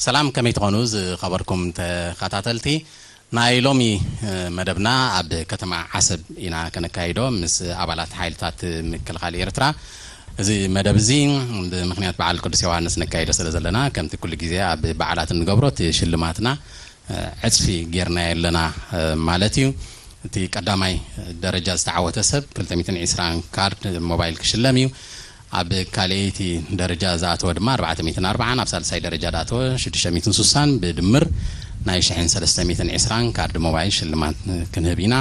ሰላም፣ ከመይ ትኾኑ ዝኸበርኩም ተኸታተልቲ? ናይ ሎሚ፣ እ፣ መደብና ኣብ ከተማ ዓሰብ ኢና ከነካይዶ ምስ ኣባላት ሓይልታት ምክልኻል ኤርትራ። እዚ መደብ እዚ ብምኽንያት በዓል ቅዱስ ዮሃንስ ነካይዶ ስለ ዘለና፣ ከምቲ ኩሉ ግዜ ኣብ በዓላት እንገብሮ፣ እቲ ሽልማትና፣ እ፣ ዕጽፊ ጌርናዮ ኣለና፣ እ፣ ማለት እዩ። እቲ ቀዳማይ ደረጃ ዝተዓወተ ሰብ ክልተ ሚእትን ዕስራን ካርድ ሞባይል ክሽለም እዩ። ኣብ ካልኣይቲ ደረጃ ዝኣተወ ድማ ኣርባዕተ ሚእትን ኣርባዓን፣ ኣብ ሳልሳይ ደረጃ ዝኣተወ ሽዱሽተ ሚእትን ስሳን፣ ብድምር ናይ ሽሕን ሰለስተ ሚእትን ዕስራን ካርድ ሞባይል ሽልማት ክንህብ ኢና።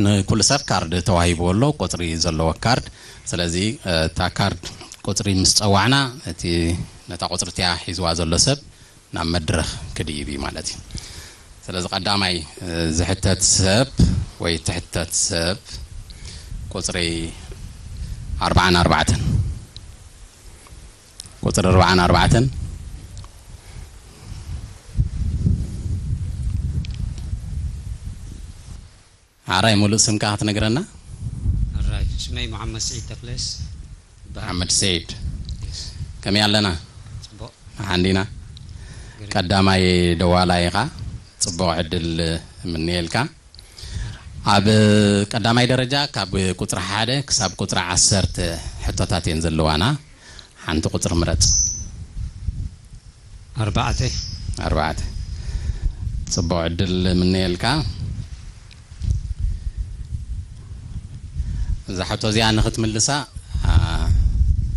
ንኩሉ ሰብ ካርድ ተዋሂብዎ ኣሎ፣ ቁጽሪ ዘለዎ ካርድ። ስለዚ፣ እ፣ እታ ካርድ ቁጽሪ ምስ ጸዋዕና፣ እቲ ነታ ቁጽሪ እቲኣ ሒዝዋ ዘሎ ሰብ ናብ መድረኽ ክድይብ እዩ ማለት እዩ። ስለዚ ቀዳማይ፣ እ፣ ዝሕተት ሰብ ወይ ትሕተት ሰብ ቁጽሪ ኣርባዓን ኣርባዕተን፣ ቁጽሪ ኣርባዓን ኣርባዕተን። ሓራይ፣ ሙሉእ ስምካ ክትነግረና? ሓራይ፣ ስመይ መሓመድ ስዒድ ተክለስ ይበሃል። መሓመድ ስዒድ። የስ። ከመይ ኣለና? ጽቡቕ። ሓንዲና? ግሪን። ቀዳማይ ደዋላይ ኢኻ። ጽቡቕ ዕድል እምነየልካ። ኣብ ቀዳማይ ደረጃ ካብ ቁጽሪ ሓደ ክሳብ ቁጽሪ ዓሰርተ ሕቶታት እየን ዘለዋና። ሓንቲ ቁጽሪ ምረጽ። ኣርባዕተ። ኣርባዕተ። ጽቡቕ ዕድል እምነየልካ። እዛ ሕቶ እዚኣ ንኽትምልሳ፣ ኣ፣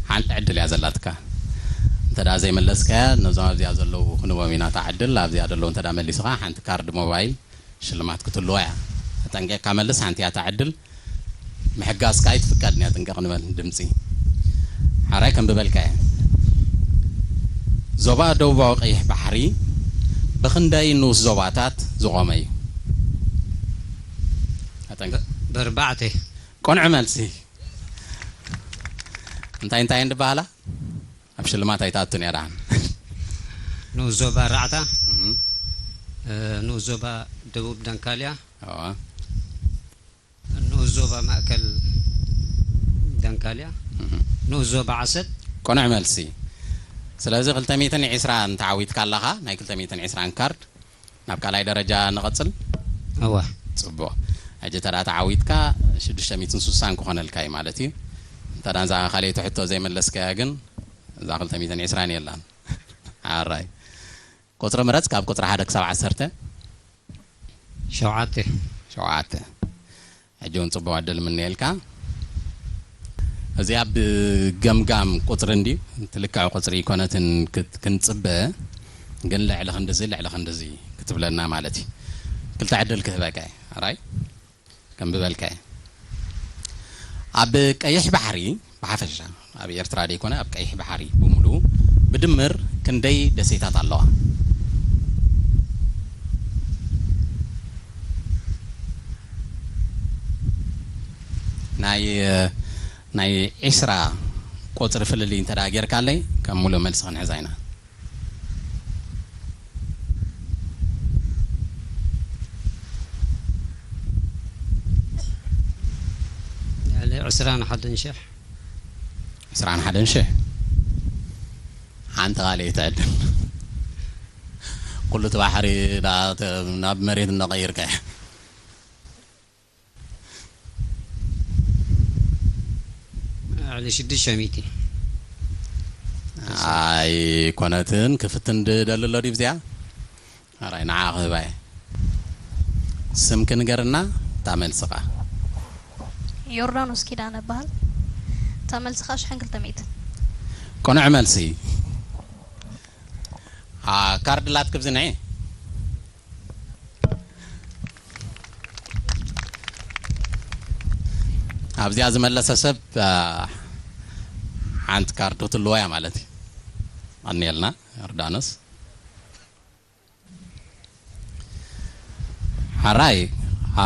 ሓንቲ ዕድል እያ ዘላትካ። እንተ ደኣ ዘይመለስካያ፣ ነዞም ኣብዚኣ ዘለዉ ክንቦም ኢና እታ ዕድል። ኣብዚኣ ዘለዉ እንተ ደኣ መሊስኻ፣ ሓንቲ ካርድ ሞባይል ሽልማት ክትህልዋ እያ። ተጠንቂቕካ መልስ፣ ሓንቲ እያ እታ ዕድል። ምሕጋዝካ ኣይትፍቀድን እያ፣ ጥንቅቕ ንበል ድምጺ። ሓራይ፣ ከንብበልካ እየ። ዞባ ደቡባዊ ቀይሕ ባሕሪ ብኽንደይ ንኡስ ዞባታት ዝቖመ እዩ? ኣጠንቅቕ። ብ-፣ ብኣርባዕተ። ቅኑዕ መልሲ። እንታይ እንታይ እየን ዝበሃላ? ኣብ ሽልማት ኣይትኣቱን እያ ደሓን። ንኡስ ዞባ ራዕታ፣ እህ። እ፣ ንኡስ ዞባ ደቡብ ደንካልያ፣ እዋ። ንኡስ ዞባ ማእከል ደንካልያ፣ እህ። ንኡስ ዞባ ዓሰብ። ቅኑዕ መልሲ። ስለዚ ክልተ ሚእትን ዕስራን ተዓዊትካ ኣለኻ፣ ናይ ክልተ ሚእትን ዕስራን ካርድ። ናብ ካልኣይ ደረጃ ንቐጽል? እወ። ጽቡቕ። ሕጂ እንተ ደኣ ተዓዊትካ ሽዱሽተ ሚእትን ስሳን ክኾነልካ እዩ ማለት እዩ። እንተ ደኣ እዛ ካልኣይቲ ሕቶ ዘይመለስካያ ግን፣ እዛ ክልተ ሚእትን ዕስራን የላን። ሓራይ። ቁጽሪ ምረጽ ካብ ቁጽሪ ሓደ ክሳብ ዓሰርተ። ሸውዓተ። ሸውዓተ። ሕጂ እውን ጽቡቕ ዕድል እምነየልካ። እዚኣ ብገምጋም ቁጽሪ እንድዩ፣ ትልክዕ ቁጽሪ ኣይኮነትን ክት-፣ ክንጽበ፣ ግን ልዕሊ ክንድዚ፣ ልዕሊ ክንድዚ ክትብለና ማለት እዩ። ክልተ ዕድል ክህበካ እየ። ኣራይ? ከንብበልካ እየ። ኣብ ቀይሕ ባሕሪ ብሓፈሻ፣ ኣብ ኤርትራ ደይኮነ፣ ኣብ ቀይሕ ባሕሪ ብምሉኡ ብድምር ክንደይ ደሴታት ኣለዋ? ናይ፣ ናይ ዕስራ ቁጽሪ ፍልልይ እንተ ደኣ ጌርካለይ፣ ከም ሙሉእ መልሲ ክንሕዛ ኢና። ልዕሊ ዕስራን ሓደን ሽሕ። ዕስራን ሓደን ሽሕ። ሓንቲ ካልኣይቲ ዕድል። ኩሉ እቲ ባሕሪ ዳ-፣ ተ-፣ ናብ መሬት እናቐይርካዮ። ልዕሊ ሽዱሽተ ሚእቲ። ኣይኮነትን፣ ክፍትን ድደሊ ኣሎ ድዩ ብዚኣ? ኣራይ፣ ንዓ ክህባ እየ። ስምኪ ንገርና፣ እታ መልስኻ። ዮርዳኖስ ኪዳነ እበሃል። እታ መልስኻ ሽሕን ክልተ ሚእትን። ቅኑዕ መልሲ። ኣ፣ ካርድ ላትኪ ኣብዚ ንዒ። ኣብዚኣ ዝመለሰ ሰብ፣ ኣ፣ ሓንቲ ካርድ ክትልዎ እያ ማለት እዩ። ኣንየልና ዮርዳኖስ። ሓራይ፣ ኣ፣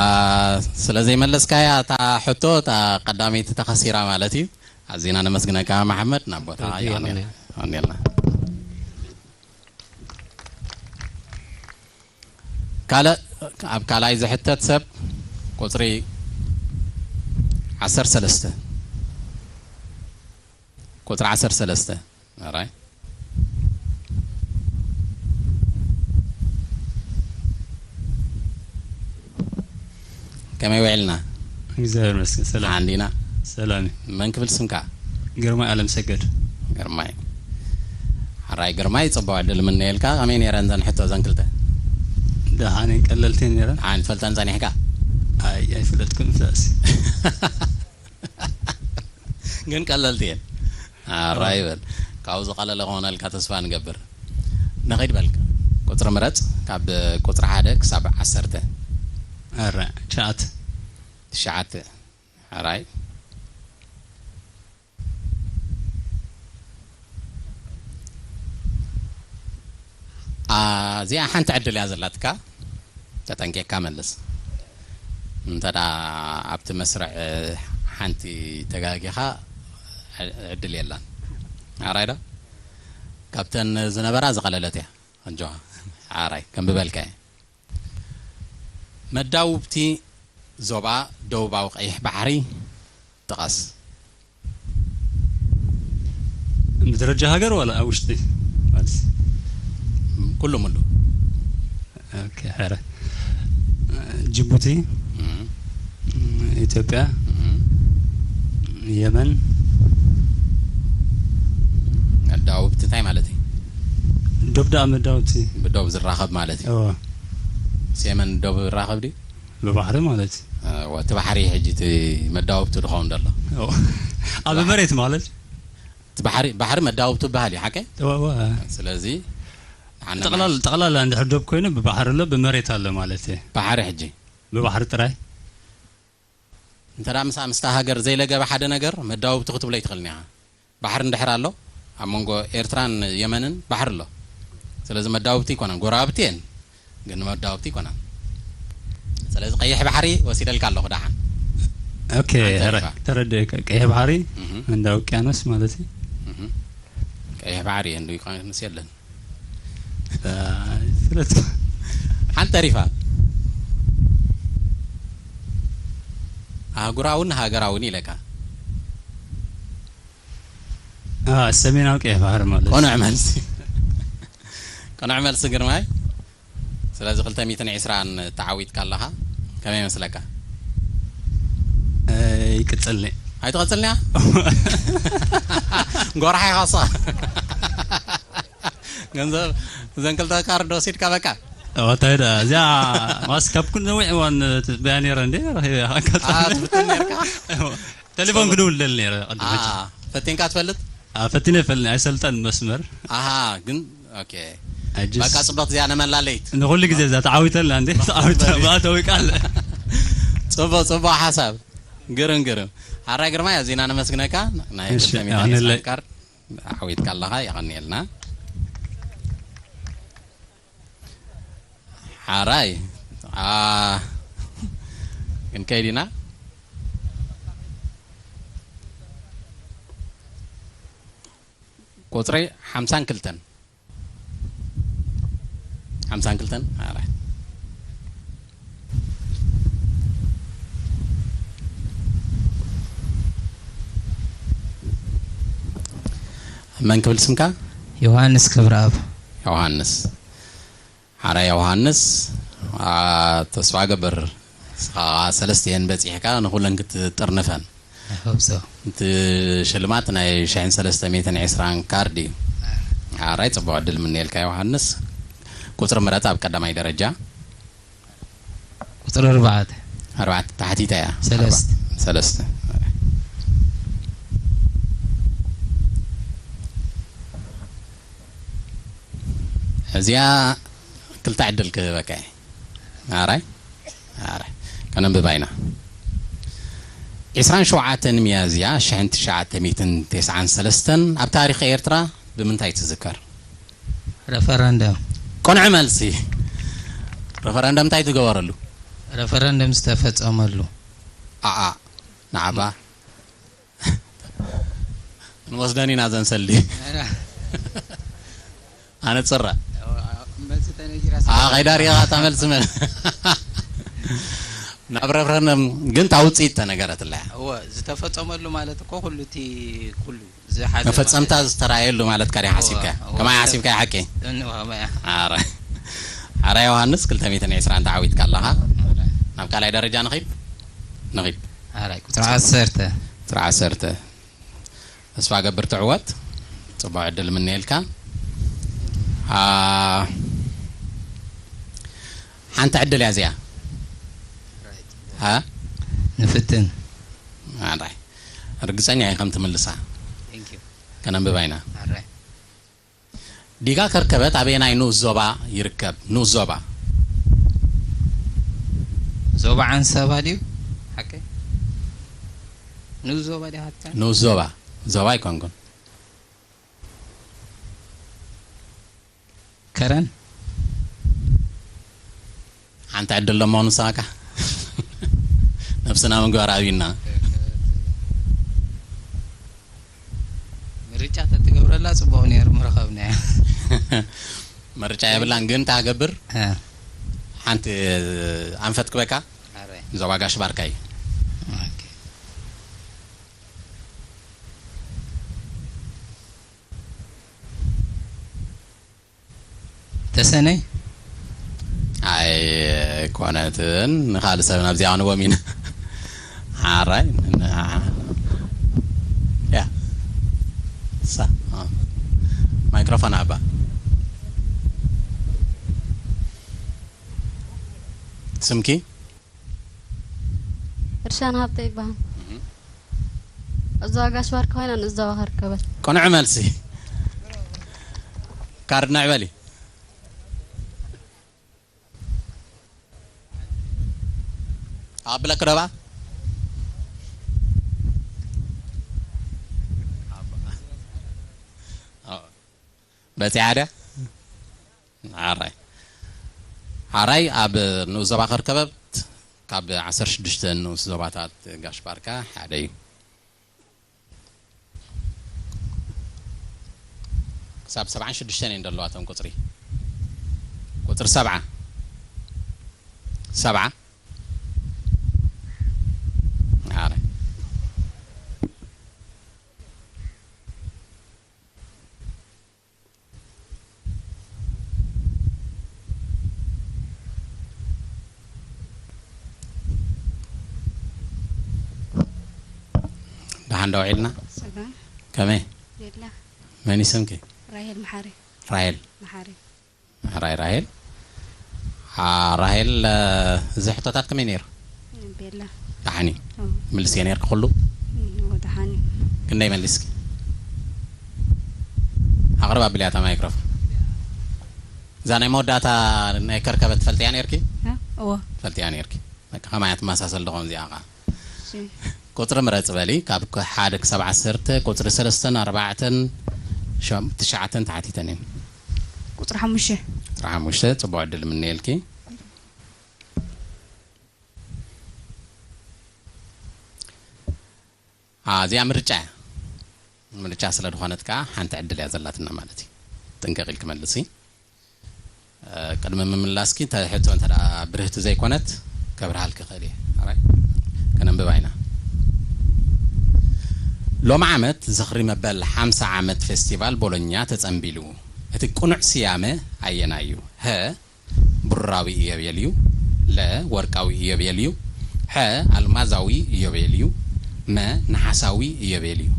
ስለ ዘይመለስካያ እታ ሕቶ፣ እታ ቀዳመይቲ ተኸሲራ ማለት እዩ። ኣዚና ነመስግነካ መሓመድ፣ ናብ ቦታ ዮርዳኖስ። ኣንየልና። ካልእ ኣብ ካልኣይ ዝሕተት ሰብ ቁጽሪ ዓሰርተ ሰለስተ። ቁጽሪ ዓሰርተ ሰለስተ። ኣራይ። ከመይ ውዒልና? እግዚኣብሔር ይመስገን ሰላም። ሓንዲና። ሰላም እዩ። መን ክብል ስምካ? ግርማይ ኣለምሰገድ። ግርማይ። ሕራይ ግርማይ፣ ጽቡቕ ዕድል ምነየልካ። ከመይ ነይረን ዘን ሕቶ ዘን ክልተ? ደሓን እየን፣ ቀለልቲ እየን ነይረን። ደሓን ትፈልጠን ጸኒሕካ? ኣይ ኣይፍለጥኩን ፍላሲ። ግን ቀለልቲ እየን። ኣራ ይበል። ካብኡ ዝቐለለ ክኾነልካ ተስፋ ንገብር። ንኺድ በል። ቁጽሪ ምረጽ፣ ካብ ቁጽሪ ሓደ ክሳብ ዓሰርተ። ኣረ ትሽዓተ። ትሽዓተ። ኣራይ። ኣዚኣ ሓንቲ ዕድል እያ ዘላትካ። ተጠንቂቕካ መልስ። እንተ ደኣ ኣብቲ መስርዕ ሓንቲ ተጋጊኻ ዕድል የላን። ኣራይ ዶ? ካብተን ዝነበራ ዝቐለለት እያ። ኣጆኻ። ኣራይ፣ ከንብበልካ እየ። መዳውብቲ ዞባ ደቡባዊ ቀይሕ ባሕሪ ጥቐስ። ብደረጃ ሃገር ዋላ ኣብ ውሽጢ ማለት? ኩሉ ሙሉ። ኦኬ፣ ሕረ። ጅቡቲ፣ እም፣ ኢትዮጵያ፣ እም። የመን። መዳውብቲ እንታይ ማለት እዩ? ዶብ ደኣ መዳውብቲ። ብዶብ ዝራኸብ ማለት እዩ። እዎ፣ ምስ የመን ዶብ ዝራኸብ ድዩ? ብባሕሪ ማለት እዩ። እዎ፣ እቲ ባሕሪ ሕጂ እቲ መዳውብቱ ዝኸውን ዘሎ። እዎ። ኣብ መሬት ማለት? እቲ ባሕሪ፣ ባሕሪ መዳውብቱ ይበሃል እዩ፣ ሓቀይ? እዎ፣ እዎ። ስለዚ ንዓና ጠቕላላ፣ ጠቕላላ እንድሕር ዶብ ኮይኑ ብባሕሪ ኣሎ፣ ብመሬት ኣሎ ማለት እዩ። ባሕሪ ሕጂ ብባሕሪ ጥራይ? እንተ ደኣ ምስኣ ምስታ ሃገር ዘይለገበ ሓደ ነገር መዳውብቱ ክትብሎ ኣይትኽእልን ኢኻ። ባሕሪ እንድሕር ኣሎ፣ ኣብ መንጎ ኤርትራን የመንን ባሕሪ ኣሎ። ስለዚ መዳውብቲ ኣይኮነን፣ ጎረባብቲ እየን፣ ግን መዳውብቲ ኣይኮነን። ስለዚ ቀይሕ ባሕሪ ወሲደልካ ኣለኹ ደሓን። ኦኬ፣ ሓንቲ ሕረ-፣ ኢኻ። ተረዲኤካ። ቀይሕ ባሕሪ፣ እህ፣ ህንዳዊ ውቅያኖስ ማለት እዩ። እህ። ቀይሕ ባሕሪ ህንዲ ውቅያኖስ የለን። አ፣ ፍለጥ። ሓንቲ ተሪፋ። ኣህጉራውን ሃገራውን ኢለካ። አ፣ ሰሜናዊ ቀይሕ ባሕሪ ማለት እዩ። ቅኑዕ መልሲ። ቅኑዕ መልሲ ግርማይ። ስለዚ ክልተ ሚእትን ዕስራን ተዓዊትካ ኣለኻ። ከመይ ይመስለካ? እ፣ ይቅጽልኒ። ኣይትቐጽልንያ? ጎርሓ ኢኻ ሳ። ገንዘብ እዘን ክልተ ካርድ ወሲድካ በቃ። ኦ፣ እንታይ ደኣ፣ እዚኣ ማስ ካብ ኩሉ ነዊሕ እዋን ትጽበያ ነይረ እንዴ? ረኺበያ ኣጋጣሚ። አ፣ ትፍትን ነርካ? ቴሌፎን ክድውል ደል ነይረ ቅድም ሕጂ። አ፣ ፈቲንካ ትፈልጥ? አ፣ ፈቲነ ይፈልኒ፣ ኣይሰልጠን መስመር። ኣሃ፣ ግን ኦኬ። ኣጅስ። በቃ ጽብቕቲ እዚኣ ነመላለይት። ንኹሉ ግዜ እዛ ተዓዊተላ እንዴ? ተዓዊተ፣ ብኣተዊ ቃል። ጽቡቕ፣ ጽቡቕ ሓሳብ። ግርም፣ ግርም። ሓራይ ግርማይ፣ ኣዚና ነመስግነካ። ናይ እሺ፣ ክልተ ሚእቲ የቐንየለይ። ካርድ ዓዊትካ ኣለኻ፣ የቐንየልና። ሓራይ። አ፣ ክንከይድ ኢና። ቁጽሪ ሓምሳን ክልተን። ሓምሳን ክልተን። ኣረ። መን ክብል ስምካ? ዮሃንስ ክብረኣብ። ዮሃንስ። ሓራ ዮሃንስ፣ አ፣ ተስፋ ገብር፣ ንስኻ ሰለስቲኤን በጺሕካ ንኹለን ክትጥርንፈን። I hope so። እቲ ሽልማት ናይ ሽሕን ሰለስተ ሚእትን ዕስራን ካርድ እዩ። ሓራይ ጽቡቕ ዕድል ምንየልካ ዮሃንስ። ቁጽሪ ምረጽ ኣብ ቀዳማይ ደረጃ። ቁጽሪ ኣርባዕተ። ኣርባዕተ ታሕቲታ እያ። ሰለስተ። ሰለስተ። እዚኣ ክልተ ዕድል ክህበካ እየ። ኣራይ? ኣራይ። ከነንብባ ኢና። ዕስራን ሸውዓተን ሚያዝያ ሽሕን ትሽዓተ ሚእትን ተስዓን ሰለስተን ኣብ ታሪኽ ኤርትራ ብምንታይ ትዝከር? ረፈረንደም። ቅኑዕ መልሲ። ረፈረንደም እንታይ ትገበረሉ? ረፈረንደም ዝተፈጸመሉ። ኣኣ፣ ንዓባ። ንወስደን ኢና ዘንሰሊ። ኣነጽራ። መልሲ ተነጊራ። ኣ፣ ከይዳ ሪኻ እታ መልሲ መን? ናብ ረፈረንደም ግን እታ ውጽኢት ተነገረትላ እያ። እወ፣ ዝተፈጸመሉ ማለት እኮ ኩሉ እቲ ኩሉ ዝሓዘ መፈጸምታ ማለት። ዝተራእየሉ ማለት ካሪ ሓሲብካ። እወ፣ እወ። ከማይ ሓሲብካ ሓቂ? እን-፣ እወ፣ ከማይ። ኣረ። ኣረ ዮሃንስ ክልተ ሚእትን ዕስራን ተዓዊትካ ኣለኻ። ናብ ካልኣይ ደረጃ ንኺድ። ንኺድ። ኣራይ፣ ቁጽሪ ዓሰርተ። ቁጽሪ ዓሰርተ። ተስፋ ገብር ትዕወት። ጽቡቕ ዕድል ምንየልካ። ኣ፣ ሓንቲ ዕድል እያ እዚኣ። ኣ? ንፍትን። ኣራይ። ርግጸኛ እየ ከም ትምልሳ። Thank you። ከነንብባ ኢና። ኣራይ። ዲጋ ከርከበት ኣበየናይ ንኡስ ዞባ ይርከብ? ንኡስ ዞባ። ዞባ ዓንሰባ ድዩ? ሓቀይ? ንኡስ ዞባ ድዩ ሓታ? ንኡስ ዞባ። ዞባ ኣይኮንኩን። ከረን? ሓንቲ ዕድል ደሞ ንሳካ። ነብስና ምግባር ኣብዩና። ምርጫ ተትገብረላ ጽቡቕ ነይሩ፣ ምረኸብናያ። ምርጫ የብላን፣ ግን እንታይ ገብር? እ። ሓንቲ ኣንፈት ክበካ? ኣረ። ዞባ ጋሽ ባርካ እዩ። ኦኬ። ተሰነይ? ኣይኮነትን፣ ንኻልእ ሰብ ናብዚኣ ክንቦም ኢና። ሓራይ፣ ን-፣ ያ። ሳ-፣ ኣ። ማይክሮፎን ኣባ። ስምኪ? እርሻን ሃብተ ይበሃል። እህ። እዛ ጋሽ ባርካ ኮይና ንእዛዋ ከርከበት። ቅኑዕ መልሲ። ካርድ ንዕበሊ። ኣብለክ ዶባ? በጺሓ ድያ? ሓራይ። ሓራይ ኣብ ንኡስ ዞባ ከርከበት ካብ ዓሰርተ ሽዱሽተ ንኡስ ዞባታት ጋሽ ባርካ ሓደ እዩ። ክሳብ ሰብዓን ሽዱሽተን እየን ዘለዋ እተን ቁጽሪ። ቁጽሪ ሰብዓ። ሰብዓ። ሓራይ። ደሓን ዶ ውዒልና? ሰላም። ከመይ? የላ። መን እዩ ስምኪ? ራሄል መሓሪ። ራሄል። መሓሪ። ራይ ራሄል። አ፣ ራሄል፣ እ፣ እዚ ሕቶታት ከመይ ነይሩ? ቤላ። ደሓን እዩ። ኦ። ምልስዮ ነይርኪ ኩሉ? እም፣ ኦ፣ ደሓን እዩ። ክንደይ መሊስኪ? ኣቕርብ ኣብልያ እታ ማይክሮፎን። እዛ ናይ መወዳእታ ናይ ከርከበት ትፈልጥያ ነይርኪ? እ? እወ። ትፈልጥያ ነይርኪ። በቃ፣ ከማይ እያ ትመሳሰል ዶ ከምዚኣ ኸዓ? እሺ። ቁጽሪ ምረጽ በሊ፣ ካብ ክ-፣ ሓደ ክሳብ ዓሰርተ፣ ቁጽሪ ሰለስተን ኣርባዕተን ሸም-፣ ትሽዓተን ተሓቲተን እየን። ቁጽሪ ሓሙሽተ። ቁጽሪ ሓሙሽተ፣ ጽቡቕ ዕድል ምነየልኪ። አ፣ እዚኣ ምርጫ እያ። ምርጫ ስለ ዝኾነት ከኣ ሓንቲ ዕድል እያ ዘላትና ማለት እዩ። ጥንቅቕ ኢልኪ መልሲ። እ፣ ቅድሚ ምምላስኪ፣ እንተ ሕቶ እንተ ደኣ ብርህቲ ዘይኮነት፣ ከብርሃልኪ እኽእል እየ። ኣራይ? ከነንብባ ኢና። ሎሚ ዓመት ዝኽሪ መበል ሓምሳ ዓመት ፌስቲቫል ቦሎኛ ተጸንቢሉ። እቲ ቅኑዕ ስያመ ኣየናይ እዩ? ሀ፣ ብሩራዊ ኢዮቤል እዩ። ለ፣ ወርቃዊ ኢዮቤል እዩ። ሐ፣ ኣልማዛዊ ኢዮቤል እዩ። መ፣ ነሓሳዊ ኢዮቤል እዩ።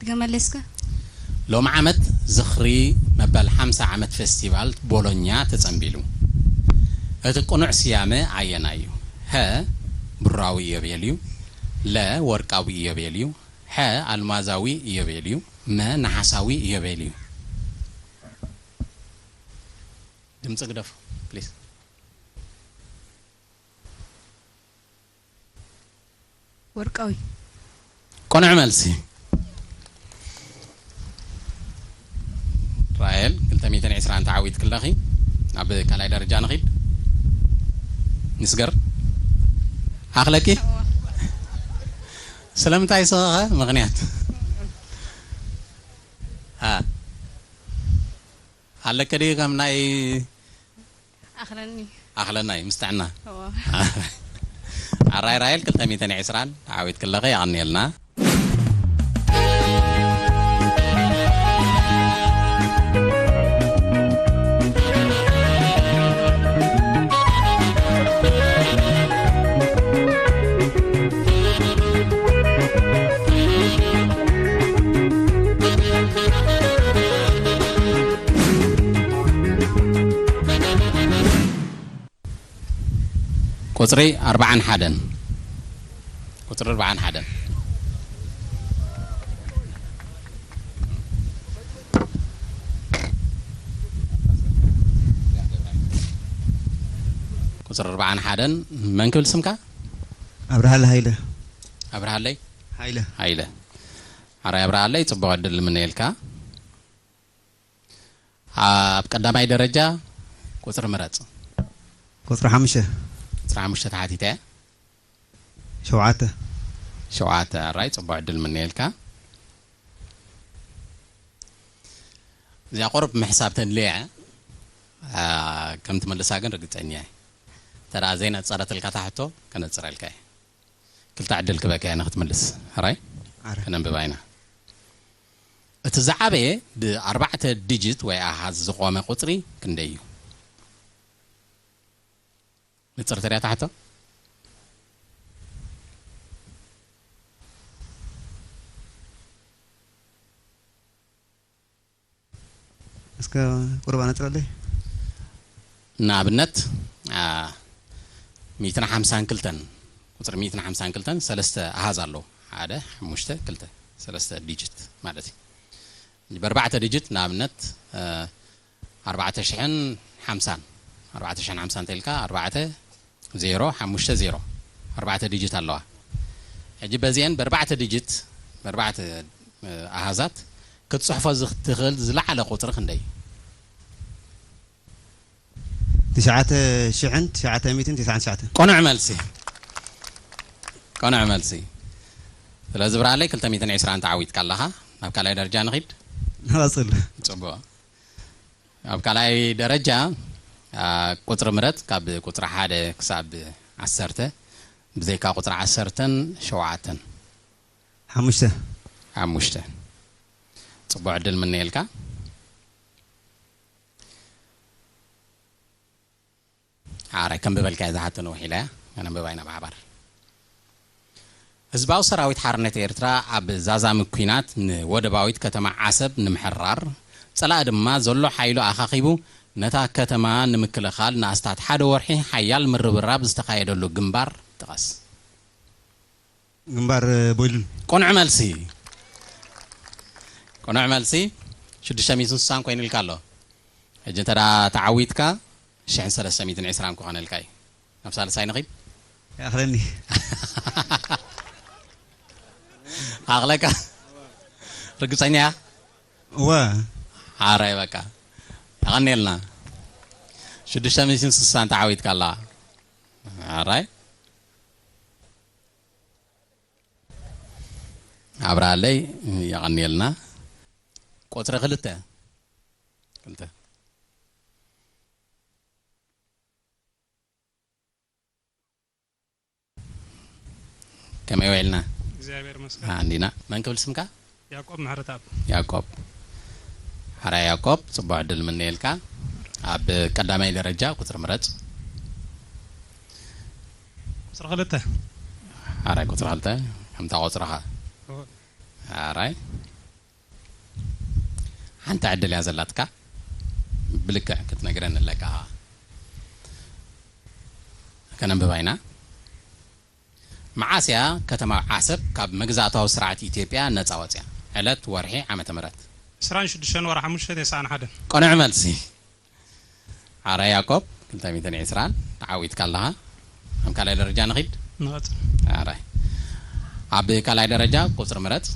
ድገመለይ እስከ። ሎሚ ዓመት ዝኽሪ መበል ሓምሳ ዓመት ፌስቲቫል ቦሎኛ ተጸንቢሉ። እቲ ቅኑዕ ስያመ ኣየናይ እዩ? ሀ፣ ብሩራዊ ኢዮቤል እዩ። ለ፣ ወርቃዊ ኢዮቤል እዩ። ሐ፣ ኣልማዛዊ ኢዮቤል እዩ። መ፣ ነሓሳዊ ኢዮቤል እዩ። ድምጺ ግደፉ ፕሊዝ። ወርቃዊ። ቅኑዕ መልሲ። ራሄል፣ ክልተ ሚእትን ዕስራን ተዓዊትኪ ኣለኺ። ናብ ካልኣይ ደረጃ ንኺድ። ንስገር። ኣኽለኪ? እወ። ስለምንታይ ስኸኸ? ምኽንያት? አ። ኣለከ ድዩ ከም ናይ ኣኽለኒ። ኣኽለና እዩ፣ ምስ ጥዕና። እወ። ኣራይ ራሄል፣ ክልተ ሚእትን ዕስራን ተዓዊትኪ ኣለኺ፣ የቐንየልና። ቁፅሪ ኣርባዓን ሓደን። ቁፅሪ ኣርባዓን ሓደን። ቁፅሪ ኣርባዓን ሓደን። መን ክብል ስምካ? ኣብርሃለ ሃይለ። ኣብርሃለይ ሃይለ። ሃይለ። ኣራይ ኣብርሃለይ፣ ፅቡቅ ዕድል ንምነየልካ። ኣብ ቀዳማይ ደረጃ ቁፅሪ ምረፅ። ቁፅሪ ሓሙሽተ። ቁፅሪ ሓሙሽተ ተሓቲተ እያ። ሸውዓተ። ሸውዓተ። ኣራይ ፅቡቅ ዕድል ምነየልካ። እዚኣ ቁሩብ ምሕሳብ ተድልያ እያ። ከም ትምልሳ ግን ርግፀኛ እየ። ተዳ ዘይነፀረትልካ ታሕቶ ከነፅረልካ እየ። ክልተ ዕድል ክበካ እየ ንክትምልስ። ኣራይ ኣረ። ከነንብባ ኢና። እቲ ዝዓበየ ብኣርባዕተ ዲጂት ወይ ኣሃዝ ዝቆመ ቁፅሪ ክንደይ እዩ? ንፅር ተሪያ ታሕቶ። እስከ ቁርብ ኣነፅረለይ። ንኣብነት ሚትን ሓምሳን ክልተን፣ ቁፅሪ ሚትን ሓምሳን ክልተን ሰለስተ ኣሃዝ ኣለዉ። ሓደ ሓሙሽተ ክልተ፣ ሰለስተ ዲጂት ማለት እዩ። ብኣርባዕተ ዲጂት ንኣብነት ኣርባዕተ ሽሕን ሓምሳን፣ ኣርባዕተ ሽሕን ሓምሳን እንተልካ ኣርባዕተ ዜሮ ሓሙሽተ ዜሮ፣ ኣርባዕተ ዲጂት ኣለዋ። ሕጂ በዚአን ብኣርባዕተ ዲጂት፣ ብኣርባዕተ ኣሃዛት ክትፅሕፎ ዝትኽእል ዝለዓለ ቁፅሪ ክንደይ? ትሽዓተ ሽሕን ትሽዓተ ሚትን ትስዓን ትሽዓተን። ቅኑዕ መልሲ። ቅኑዕ መልሲ። ስለዚ ብርሃለይ ክልተ ሚትን ዕስራን ተዓዊትካ ኣለኻ። ናብ ካልኣይ ደረጃ ንኺድ። ንቐፅል። ፅቡቅ። ኣብ ካልኣይ ደረጃ ቁፅሪ ምረፅ፣ ካብ ቁፅሪ ሓደ ክሳብ ዓሰርተ። ብዘይካ ቁፅሪ ዓሰርተን ሸውዓተን። ሓሙሽተ። ሓሙሽተ። ፅቡቅ ዕድል ምነየልካ። ኣረ ከም ብበልካ እዛ ሓቶ ነውሕ ኢላ እያ። ከነንብባ ኢና ብሓባር። ህዝባዊ ሰራዊት ሓርነት ኤርትራ ኣብ ዛዛሚ ኲናት ንወደባዊት ከተማ ዓሰብ ንምሕራር፣ ጸላኢ ድማ ዘሎ ሓይሉ ኣኻኺቡ ነታ ከተማ ንምክልኻል ንኣስታት ሓደ ወርሒ ሓያል ምርብራብ ዝተኻየደሉ ግንባር ጥቐስ። ግንባር ቦይሉን። ቅኑዕ መልሲ። ቅኑዕ መልሲ። ሽዱሽተ ሚእትን ስሳን ኮይኑልካ ኣሎ። ሕጂ እንተ ተዓዊትካ ሽሕን ሰለስተ ሚእትን ዕስራን ክኾነልካ እዩ። ናብ ሳልሳይ ንኺድ። ይኣኽለኒ። ኣኽለካ። ርግጸኛ እያ? እወ። ሓራይ በቃ። የቐንየልና። ሽዱሽተ ሚእትን ስሳን ተዓዊትካ ኣላ። ሓራይ። ኣብርሃለይ፣ የቐንየልና። ቁፅሪ ክልተ። ክልተ። ከመይ ውዒልና? እግዚኣብሔር ይመስገን። ኣንዲና። መን ክብል ስምካ? ያዕቆብ ምሕረተኣብ። ያዕቆብ። ሓራይ ያዕቆብ፣ ጽቡቕ ዕድል ምነየልካ። ኣብ ቀዳማይ ደረጃ ቁጽሪ ምረጽ። ቁጽሪ ክልተ። ሓራይ ቁጽሪ ክልተ፣ ከምታ ቁጽርኻ። እወ። ሓራይ። ሓንቲ ዕድል እያ ዘላትካ። ብልክዕ ክትነግረኒ ኣለካ። ከነንብባ ኢና። መዓስ እያ ከተማ ዓሰብ ካብ መግዛእታዊ ስርዓት ኢትዮጵያ ነጻ ወጽያ? ዕለት፣ ወርሒ፣ ዓመተ ምህረት። ዕስራን ሽዱሽተን ወርሒ ሓሙሽተ ተስዓን ሓደን። ቅኑዕ መልሲ። ሓራይ ያዕቆብ፣ ክልተ ሚእትን ዕስራን ተዓዊትካ ኣለኻ። ኣብ ካልኣይ ደረጃ ንኺድ። ንቐጽል። ሓራይ። ኣብ ካልኣይ ደረጃ ቁጽሪ ምረጽ።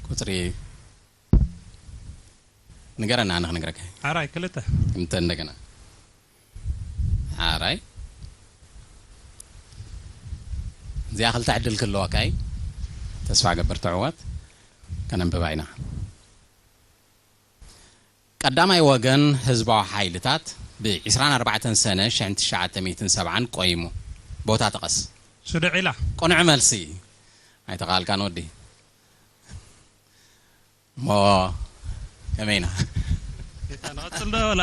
ቁጽሪ ንገረና፣ ኣነ ክነግረካ። ሓራይ ክልተ። እንተ እንደገና። ሓራይ። እዚኣ ክልተ ዕድል ክህልወካ እዩ። ተስፋ ገብር ትዕወት። ከነንብባ ኢና። ቀዳማይ ወገን ህዝባዊ ሓይልታት ብ ዕስራን ኣርባዕተን ሰነ ሽሕን ትሽዓተ ሚእትን ሰብዓን ቆይሙ። ቦታ ጥቀስ። ሱድዒላ። ቅኑዕ መልሲ። ኣይተኻልካን ወዲ። እሞ ከመይ ኢና? ንቐጽል ዶ ወላ?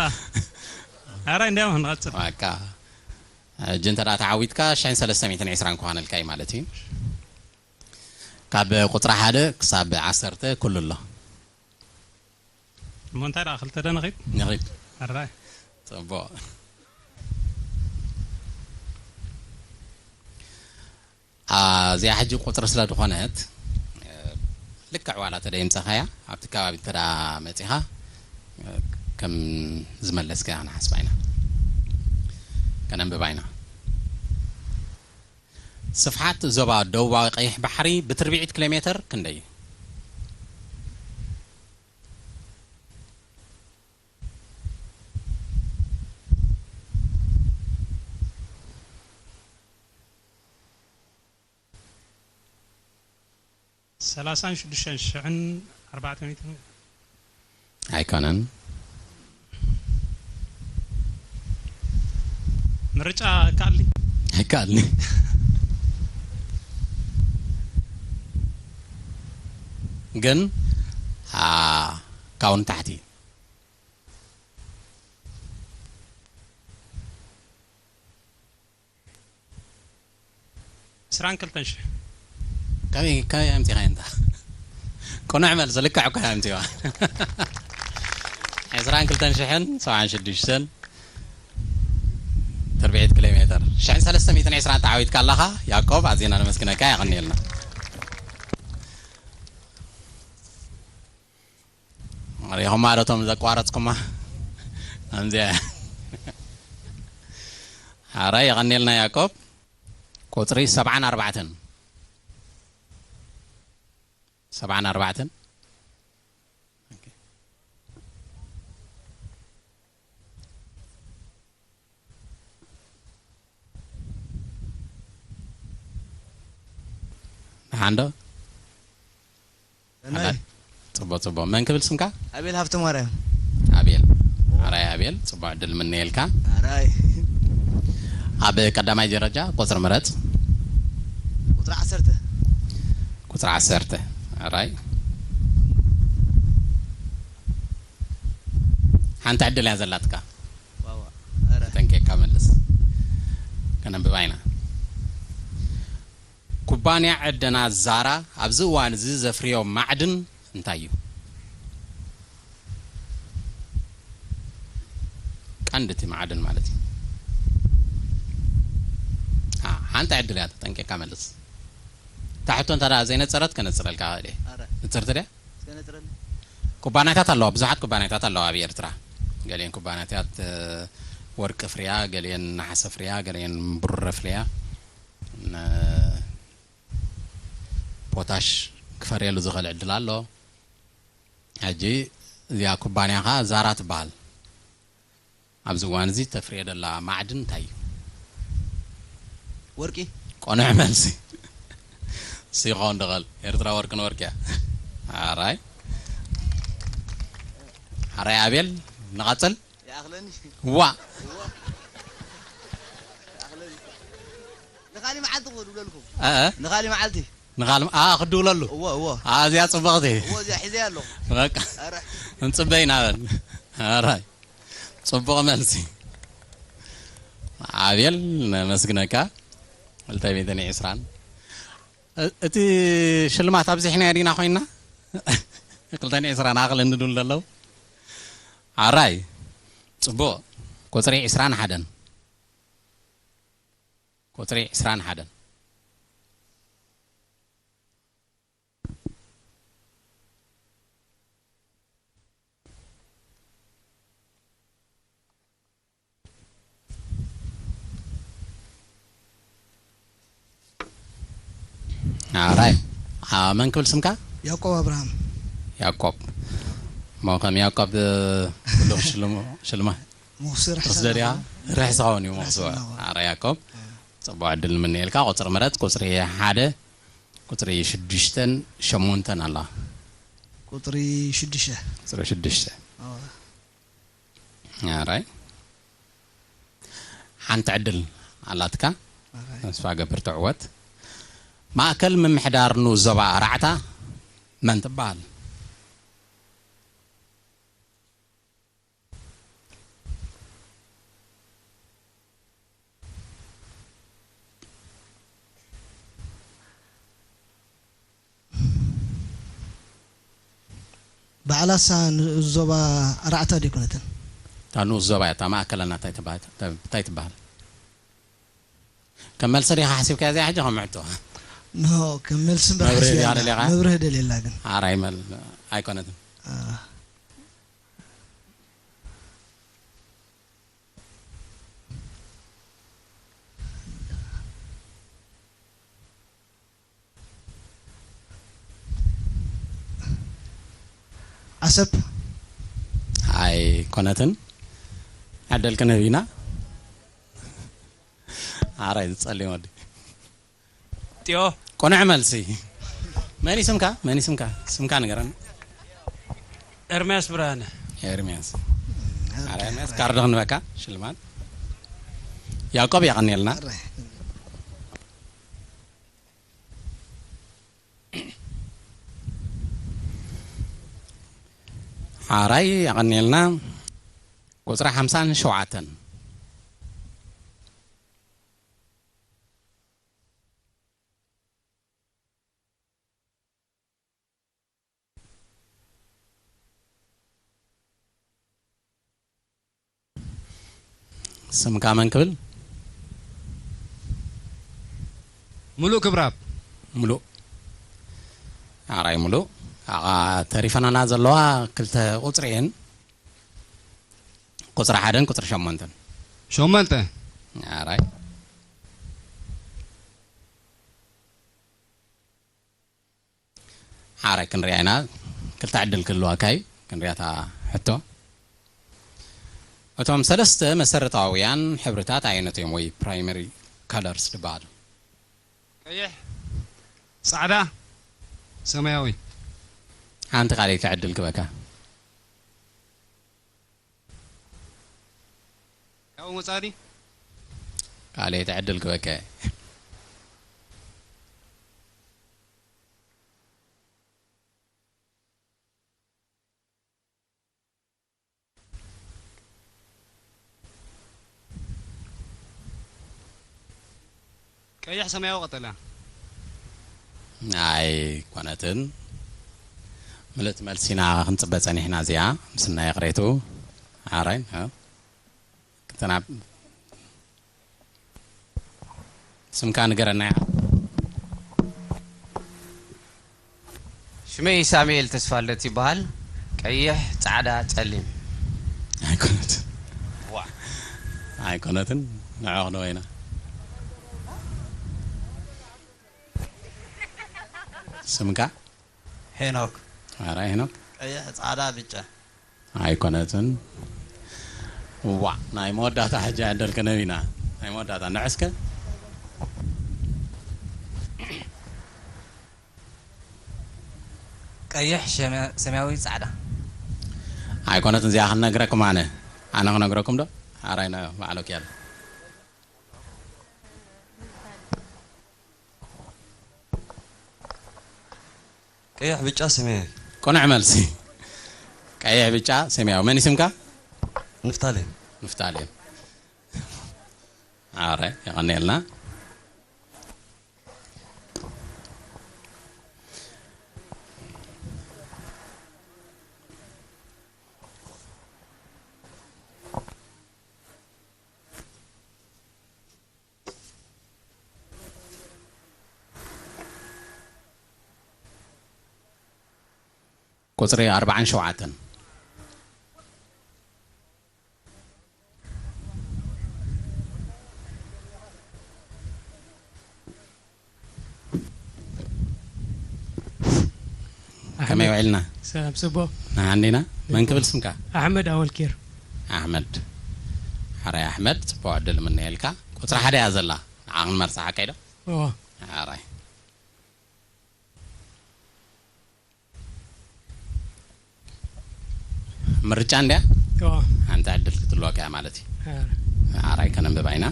ሓራይ እንዲያውም ንቐጽል። በቃ። ሕጂ እንተ ደኣ ተዓዊትካ ሽሕን ሰለስተ ሚእትን ዕስራን ክኾነልካ እዩ ማለት እዩ። ካብ ቁጽሪ ሓደ ክሳብ ዓሰርተ ኩሉ ኣሎ። እሞ እንታይ ደኣ ክልተ ዶ ንኺድ? ንኺድ። ሕራይ። ጽቡቕ። ኣ፣ እዚኣ ሕጂ ቁጽሪ ስለ ዝኾነት፣ እ፣ ልክዕ ዋላ ተደይምጻኻያ ኣብቲ ከባቢ እንተ ደኣ መጺኻ፣ እ፣ ከም ዝመለስካ ክንሓስባ ኢና፣ ከነንብባ ኢና። ስፍሓት ዞባ ደቡባዊ ቀይሕ ባሕሪ ብትርብዒት ኪሎ ሜተር ክንደይ እዩ? ሰላሳን ሽዱሽተን ሽሕን ኣርባዕተ ሚእትን። ኣይኮነን። ምርጫ ካልኒ። ኣይከኣልኒ። ግን፣ ኣ፣ ካብኡ ንታሕቲ። ዕስራን ክልተን ሽሕ። ከመይ፣ ከመይ ኣምጺኻ እንታ? ቅኑዕ መልሲ፣ ልክዕ እኮ ኣምጺዋ። ዕስራን ክልተን ሽሕን ሰብዓን ሽዱሽተን ትርብዒት ኪሎ ሜተር። ሽሕን ሰለስተ ሚእትን ዕስራን ተዓዊትካ ኣለኻ። ያዕቆብ፣ ኣዚና ነመስግነካ፣ የቐንየልና። ሪኹማ ዶ እቶም ዘቋረጽኩማ? ከምዚኣ። ሓራይ፣ የቐንየልና ያዕቆብ። ቁጽሪ ሰብዓን ኣርባዕተን። ሰብዓን ኣርባዕተን። ኦኬ። ደሓን ዶ? ሰናይ። ጽቡቕ፣ ጽቡቕ። መን ክብል ስምካ? ኣቤል ሃብተማርያም። ኣቤል። ኣራይ ኣቤል፣ ጽቡቕ ዕድል ምነየልካ። ኣራይ። ኣብ ቀዳማይ ደረጃ ቁጽሪ ምረጽ። ቁጽሪ ዓሰርተ። ቁጽሪ ዓሰርተ። ኣራይ። ሓንቲ ዕድል እያ ዘላትካ። ዋዋ። ኣረ። ተጠንቂቕካ መልስ። ከነንብባ ኢና። ኩባንያ ዕደና ዛራ ኣብዚ እዋን እዚ ዘፍርዮ ማዕድን እንታይ እዩ? ቀንዲ እቲ ማዕድን ማለት እዩ። አ፣ ሓንቲ ዕድል እያ፣ ተጠንቂቕካ መልስ። እታ ሕቶ እንተ ደኣ ዘይነጸረት ከነጽረልካ እኽእል እየ። ኣረ። ንጽርቲ ድያ? እስከ ነጽረኒ። ኩባንያታት ኣለዋ፣ ብዙሓት ኩባንያታት ኣለዋ ኣብ ኤርትራ። ገሊአን ኩባንያታት፣ እ፣ ወርቂ ፍርያ፣ ገሊአን ነሓሰ ፍርያ፣ ገሊአን ብሩር ፍርያ። ን-፣ ፖታሽ ክፈርየሉ ዝኽእል ዕድል ኣሎ። ሕጂ እዚኣ ኩባንያ ኸኣ ዛራ ትበሃል። ኣብዚ እዋን እዚ ተፍርዮ ዘላ ማዕድን እንታይ እዩ? ወርቂ። ቅኑዕ መልሲ። እሱ ይኸውን ድቐል። ኤርትራ ወርቅን ወርቂ እያ። ኣራይ። ኣራይ ኣቤል፣ ንቐጽል። ይኣኽለኒ። ዋ። ይኣኽለኒ። ንኻሊ መዓልቲ ክድውለልኩም። እ፣ እ። ንኻሊ መዓልቲ። ንኻል-፣ ኣ፣ ክድውለሉ። እዎ፣ እዎ። ኣ፣ እዚኣ ጽብቕቲ። እዎ፣ እዚኣ ሒዘያ ኣለኹ። በቃ። ኣረ። እንጽበይ ኢና በል። ኣራይ። ጽቡቕ መልሲ። ኣቤል፣ ነመስግነካ። ክልተ ሚእትን ዕስራን። እ-፣ እቲ ሽልማት ኣብዚሕናዮ ዲና ኮይንና? ክልተ ሚእትን ዕስራን ኣቕል እንድሉ ዘለዉ። ኣራይ። ጽቡቕ። ቁጽሪ ዕስራን ሓደን። ቁጽሪ ዕስራን ሓደን። ኣራይ። ኣ፣ መን ክብል ስምካ? ያዕቆብ ኣብርሃም። ያዕቆብ። እሞ ከም ያዕቆብ፣ እ፣ ብሉኽ ሽልሙ-፣ ሽልማ-፣ ምኽሱ ርሕሰ ትወስዶ ድያ? ኣለኹ። ርሕስ ኸውን እዩ ምኽሱ። ርሕስ ኣለኹ። ኣረ ያዕቆብ፣ እ። ጽቡቕ ዕድል ንምነየልካ። ቁጽሪ ምረጽ፣ ቁጽሪ ሓደ፣ ቁጽሪ ሽዱሽተን ሸሞንተን ኣላ። ቁጽሪ ሽዱሽተ። ቁጽሪ ሽዱሽተ። ኣዎ። ኣራይ። ሓንቲ ዕድል ኣላትካ። ኣራይ። ተስፋ ገብር ትዕወት። ማእከል ምምሕዳር ንኡስ ዞባ ኣራዕታ መን ትበሃል? በዓል ኣሳ ንኡስ ዞባ ኣራዕታ ዶ ኣይኮነትን? እታ ንኡስ ዞባ እያ። እታ ማእከለና እንታይ ትበሃል? እንታይ ትበሃል? ከም መልሲ ዲኻ ሓሲብካያ እዚኣ ሕጂ ከም ሕቶ? ኖ፣ ከም መልሲ እምበር መብርሂ ሓሲበያ ዲኻ ኣለኹ። ደሊኻ? መብርሂ ደልየላ ግን። ሓራይ መል-፣ ኣይኮነትን። አ። ዓሰብ። ኣይኮነትን። ዕድል ክንህብ ኢና። ሓራይ ጸሊም ወዲ። ጢዮ። ቅኑዕ መልሲ። መን እዩ ስምካ? መን እዩ ስምካ? ስምካ ንገረኒ። ኤርምያስ ብርሃነ። ኤርምያስ። ሓራይ ኤርምያስ ካርድ ክንበካ ሽልማት። ያዕቆብ የቐንየልና። ሓራይ የቐንየልና። ቁጽሪ ሓምሳን ሸውዓተን። ስምካ መን ክብል? ሙሉእ ክብራብ። ሙሉእ። ሓራይ ሙሉእ። ኣቓ ተሪፈናና ዘለዋ ክልተ ቁጽሪ እየን። ቁጽሪ ሓደን ቁጽሪ ሸሞንተን። ሸሞንተ። ሓራይ። ሓራይ ክንሪኣ ኢና። ክልተ ዕድል ክህልወካ እዩ። ክንሪኣ እታ ሕቶ። እቶም ሰለስተ መሰረታውያን ሕብርታት ኣየኖት እዮም ወይ ፕራይመሪ ከለርስ ዝበሃሉ? ቀይሕ፣ ጻዕዳ፣ ሰማያዊ። ሓንቲ ካልኣይቲ ዕድል ክበካ። ካብኡ ወጻኢ ድዩ? ካልኣይቲ ዕድል ክበካ። ቀይሕ፣ ሰማያዊ፣ ቀጠልያ። ኣይኮነትን። ምልእቲ መልሲ ኢና ክንጽበ ጸኒሕና እዚኣ። ምስናይ ይቕሬቱ። ሓራይ፣ እ? ክተናብ-፣ ስምካ ንገረና። ሽመይ ሳሙኤል ተስፋልደት ይበሃል። ቀይሕ፣ ጻዕዳ፣ ጸሊም። ኣይኮነትን። ዋ። ኣይኮነትን። ንዕኦ ክንደወ ኢና። ስምካ? ሄኖክ። ኧረ ሄኖክ። ቀይሕ፣ ጻዕዳ፣ ብጫ። ኣይኮነትን። ዋ፣ ናይ መወዳእታ ሕጂ ዕድል ክንህብ ኢና። ናይ መወዳእታ። ንዕስከ? ቀይሕ፣ ሸመ-፣ ሰማያዊ፣ ጻዕዳ። ኣይኮነትን፣ እዚኣ ክንነግረኩም ኣነ። ኣነ ክነግረኩም ዶ? ኣራይ ና፣ ባዕሎ ክያል። ቀይሕ፣ ብጫ፣ ሰማያዊ። ቅኑዕ መልሲ። ቀይሕ፣ ብጫ፣ ሰማያዊ። መን እዩ ስምካ? ንፍታሌም። ንፍታሌም። ኣረ፣ የቐንየልና። ቁጽሪ ኣርባዓን ሸውዓተን። ከመይ ውዒልና? ሰላም ጽቡቕ። ንሃኒና። መን ክብል ስምካ? ኣሕመድ ኣወልኪር። ኣሕመድ። ሓራይ ኣሕመድ፣ ጽቡቕ ዕድል ምነየልካ። ቁጽሪ ሓደ እያ ዘላ። ንዓ ክንመርጻ ሓቀይ ዶ? እዎ። ሓራይ። ምርጫ እንድያ? እዎ። ሓንቲ ዕድል ክትህልወካ እያ ማለት እዩ። ሓራይ። ሓራይ ከነንብባ ኢና።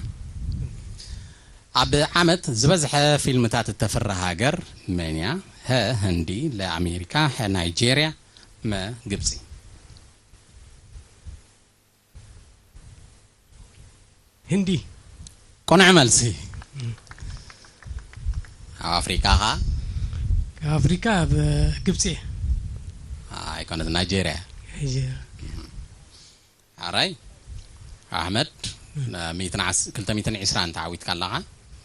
ኣብ ዓመት ዝበዝሐ ፊልምታት እተፍሪ ሃገር መን እያ? ሀ ህንዲ፣ ለ ኣሜሪካ፣ ሐ ናይጄርያ፣ መ ግብጺ። ህንዲ። ቅኑዕ መልሲ። ኣብ ኣፍሪካ ኸ? ካብ ኣፍሪካ ኣብ ግብፂ። ኣይኮነት፣ ናይጄርያ። ናይጄርያ። ሓራይ። ኣሕመድ፣ ን ሚእትን ዓስ-፣ ክልተ ሚእትን ዕስራን ተዓዊትካ ኣለኻ።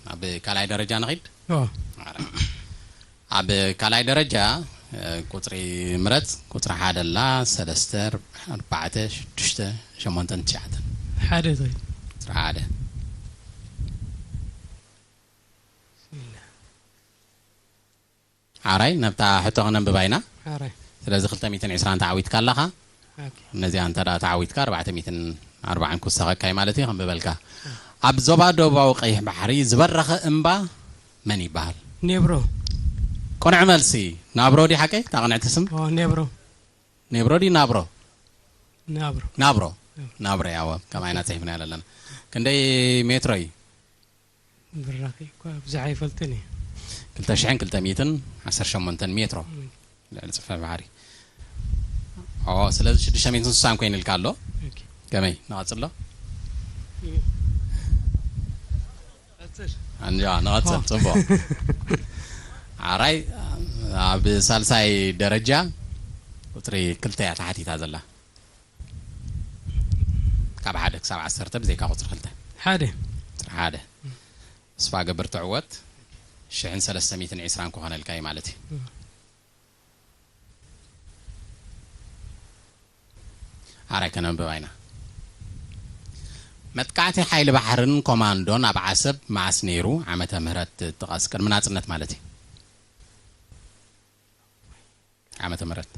ኣብ ካልኣይ ደረጃ ንኺድ። ኦ። ኣብ ካልኣይ ደረጃ፣ እ፣ ቁጽሪ ምረጽ። ቁጽሪ ሓደ ኣላ፣ ሰለስተ፣ ኣርባዕተ፣ ሽዱሽተ፣ ሸሞንተን ትሽዓተን። ሓደ ትብል። ቁጽሪ ሓደ። ብስሚላህ። ሓራይ፣ ነብታ ሕቶ ክነንብባ ኢና። ሓራይ። ስለዚ ክልተ ሚእትን ዕስራን ተዓዊትካ ኣለኻ። ኦኬ። ነዚኣ እንተ ደኣ ተዓዊትካ፣ ኣርባዕተ ሚእትን ኣርባዓን ክውሰኸካ እዩ ማለት እዩ። ከንብበልካ። ኣብ ዞባ ደቡባዊ ቀይሕ ባሕሪ ዝበረኸ እምባ መን ይበሃል? ኔብሮ። ቅኑዕ መልሲ። ናብሮ ድዩ ሓቀይ? እታ ቅንዕቲ ስም? ኦ፣ ኔብሮ። ኔብሮ ድዩ ናብሮ? ናብሮ። ናብሮ። ናብሮ፣ ያወ። ከማይና ጽሒፍና ኣለና። ክንደይ ሜትሮ እዩ? ብራኺ እኳ ብዙሕ ኣይፈልጥን እየ። ክልተ ሽሕን ክልተ ሚእትን ዓሰርተ ሸሞንተን ሜትሮ። እም። ልዕሊ ጽፍሒ ባሕሪ። ኦ፣ ስለዚ ሽዱሽተ ሚእትን ስሳን ኮይኑልካ ኣሎ። ኦኬ። ከመይ? ንቐጽሎ? እም። ቀጽል። ኣንጃ፣ ንቐጽል። ኦ። ጽቡቕ። ሓራይ፣ ኣብ ሳልሳይ ደረጃ ቁጽሪ ክልተ እያ ተሓቲታ ዘላ። ካብ ሓደ ክሳብ ዓሰርተ ብዘይካ ቁጽሪ ክልተ። ሓደ። ቁጽሪ ሓደ። ተስፋ ገብር ትዕወት። ሽሕን ሰለስተ ሚእትን ዕስራን ክኾነልካ እዩ ማለት እዩ። እም። ሓራይ ከነንብባ ኢና። መጥቃዕቲ ሓይሊ ባሕርን ኮማንዶን ኣብ ዓሰብ መዓስ ነይሩ? ዓመተ ምህረት ጥቀስ። ቅድሚ ናጽነት ማለት እዩ። ዓመተ ምህረት።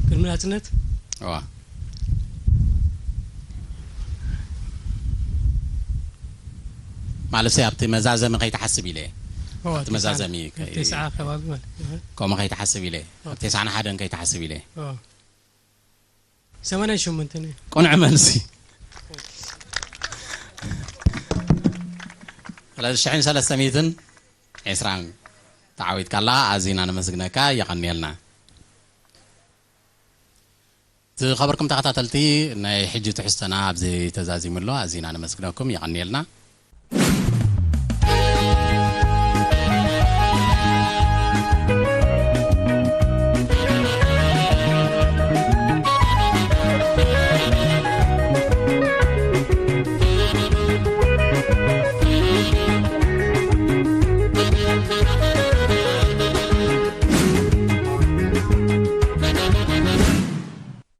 ቅድሚ ናጽነት? እዋ። ማለት ኣብቲ መዛዘሚ ከይትሓስብ ኢለ እየ። እዋ፣ ኣብቲ ተስዓ፣ መዛዘሚ ከይ-፣ ተስዓ ከባቢ ማለት እዩ። ከምኡ ከይትሓስብ ኢለ እየ። እዋ። ኣብ ተስዓን ሓደን ከይትሓስብ ኢለ እየ። እዋ። ሰማንያን ሸሞንተን እዩ። ቅኑዕ መልሲ። ስለዚ ሽሕን ሰለስተ ሚእትን ዕስራን ተዓዊትካ ኣለኻ። ኣዚና ነመስግነካ፣ የቐንየልና። ዝኸበርኩም ተኸታተልቲ፣ ናይ ሕጂ ትሕዝቶና ኣብዚ ተዛዚሙ ኣሎ። ኣዚና ነመስግነኩም፣ የቐንየልና።